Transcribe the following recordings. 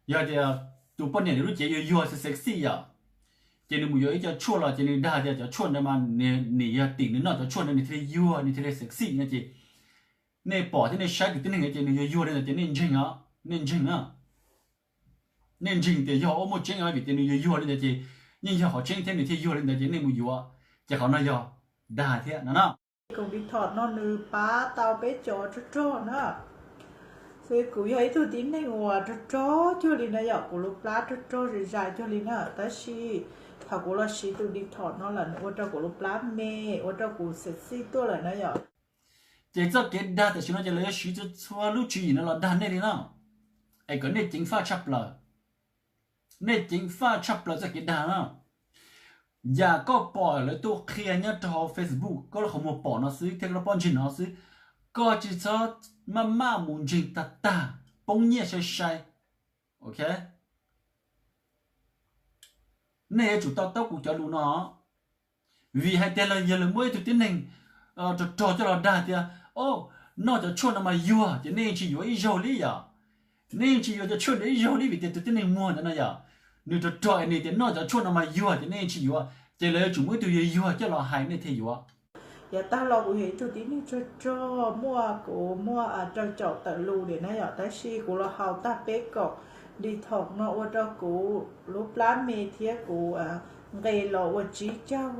Yog tias tus poj niam nws lub cev yuag yuag sexy yom, ces nws mus yuav ib co tshuaj los ces nws dag tias cov tshuaj ntawd mas nws yog tim nws noj cov tshuaj ntawd nws thiaj li yuag nws thiaj li sexy no ces nej pom thiab nej saib tus tib neeg ntawd ces nws yuag yuag li ntawd ces nej ntseeg os, nej ntseeg na. Nej ntseeg tias yog ua muaj tseeb os, vim tias nws yuag yuag li ntawd ces yeej yog qhov tseeb thiab nws thiaj yuag li ntawd ces nej mus yuav, ces qhov no yog dag thiab no na. Koom di thom no nws pab tau peb cov rog rog na. Xwb kuv yog ib tug tib neeg uas rog rog cuag li na yom, kuv lub plab rog rog zais zais cuag li na, tab sis thaum kuv los siv tus di thom no lawm nws ua rau kuv lub plab me, ua rau kuv sexy tuaj lawm na yom. Ces txoj kev dag tam sim no ces lawv yuav siv txhua txhua lub tswv yim no los dag nej li na, es kom nej ceev faj tshaj plaws. Nej ceev faj tshaj plaws txoj kev dag na. Yam koj pom lawv tuaj qhia nyob rau hauv Facebook, koj lub qhov muag pom no xwb thiab koj lub pob ntseg no xwb, koj tsis txhob maj maj mus ntseeg tag tag, poob nyiaj sai sai. Ok, nej yuav tsum to taub kuv cov lus no, vim hais tias yog lawv muab ib tug tib neeg rog rog coj los dag tias, o, noj cov tshuaj no mas yuag, ces nej yeej tsis yuav ib zaug li yom. Nej yeej tsis yuav cov tshuaj ntawd ib zaug li vim tias tus tib neeg muag ntawd no yom, nws rog rog es nws tias noj cov tshuaj no mas yuag ces nej yeej tsis yuav, ces lawv yuav tsum muab ib tug yuag yuag coj los hais nej thiaj yuav. Yav tag los kuv yog ib tug tib neeg rog rog, muaj kuv muaj rau caum tawm lus li na yom, tab sis kuv los haus tag peb kaum di thom no ua rau kuv lub plab me thiab kuv nqes los ua tsib caug,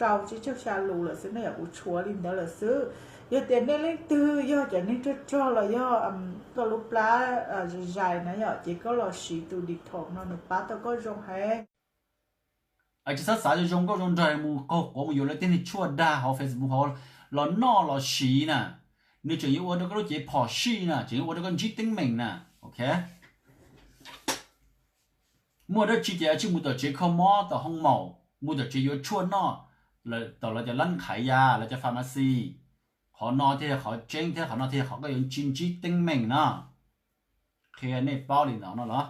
rau tsib caug xya lus lawm xwb na yom, kuv tshuav li ntawd lawm xwb. Yog tias nej leej twg yog cov neeg rog rog los yog koj lub plab zais zais na yom, ces koj los siv tus di thom no nws pab tau koj zoo heev. Tsis txhob xav zoo zoo nkauj zoo nraug mus qaug quav mus yuav lawv tej neeg tshuaj dag hauv Facebook hauv los noj los siv na, nws tseem yuav ua rau koj lub cev phom sij na, tseem yuav ua rau koj ntsib teeb meem na. Ok, muaj dab tsi ces tsij mus tom tsev kho mob tom hoo maum, mus tom tsev yuav tshuaj noj, tom lawv cov lab qhaiv yas, lawv cov pharmacy. Qhov no thiaj yog qhov tseeb thiab qhov no thiaj yog qhov koj yuav tsis ntsib teeb meem na. Qhia nej paub li ntawd no los,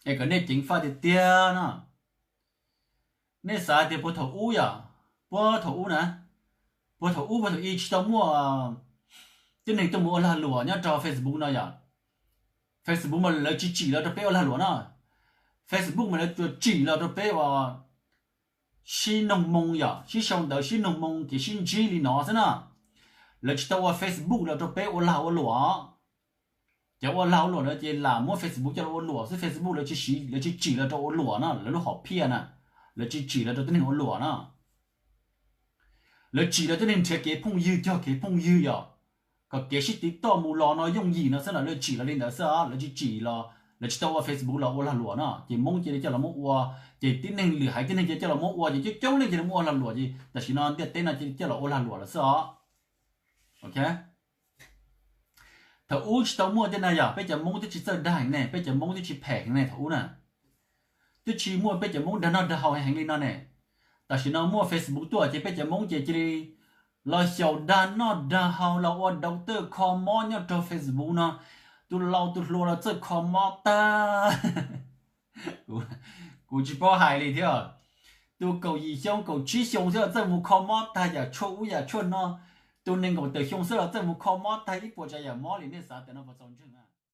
es kom nej ceev faj tiag tiag no. Nej xav tias puag thaum ub yom, puag thaum ub na, puag thaum ub puag thaum i tsis tau muaj tib neeg tuaj mus ua lag luam nyob rau Facebook no yom. Facebook mas lawv tsis tsim los rau peb ua lag luam no. Facebook mas lawv tsuas tsim los rau peb ua sib noog moo yom, sib sau ntawv sib noog moo kev sib ntsib li no xwb na. Lawv tsis tau ua Facebook los rau peb ua lag ua luam. Cov ua lag ua luam na ces lam muab Facebook coj los ua luam xwb, Facebook lawv tsis siv, lawv tsis tsim los rau ua luam no, lawv lub hom phiaj na, lawv tsis tsim los rau tib neeg ua luam no. Lawv tsim los tib neeg nrhiav kev phooj ywg, cog kev phooj ywg yom, kom kev sib tiv toj mus los no yooj yim no xwb los lawv tsim los li ntawd xwb os, lawv tsis tsim los, lawv tsis tau ua Facebook los ua lag luam no ces Hmoob cia li coj los muab ua, ces tib neeg lwm haiv tib neeg cia li coj los muab ua ces coob coob leej cia li muab ua lag luam ces tam sim no ntiaj teb no cia li coj los ua lag luam lawm xwb os. Ok, thaum ub tsis tau muaj tej na yom, peb cov Hmoob twb tsis txawj dag heev ne, peb cov Hmoob twb tsis phem heev ne thaum ub na. Twb tsis muaj peb cov Hmoob dag noj dag haus heev li no ne. Tam sim no muaj Facebook tuaj ces peb cov Hmoob ces cia li los xyaum dag noj dag haus los ua doctor kho mob nyob rau Facebook no. Tus laus tus hluas los txawj kho mob tag. Kuv tsis paub hais li thiab. Tus kaum yim xyoo kaum tsib xyoo xwb los txawj mus kho mob tag yam tshuaj ub yam tshuaj no. Tus nees nkaum tawm xyoo xwb los txawj mus kho mob tag ib puas tsav yam mob li, nej xav tias no puas txaus ntseeg na?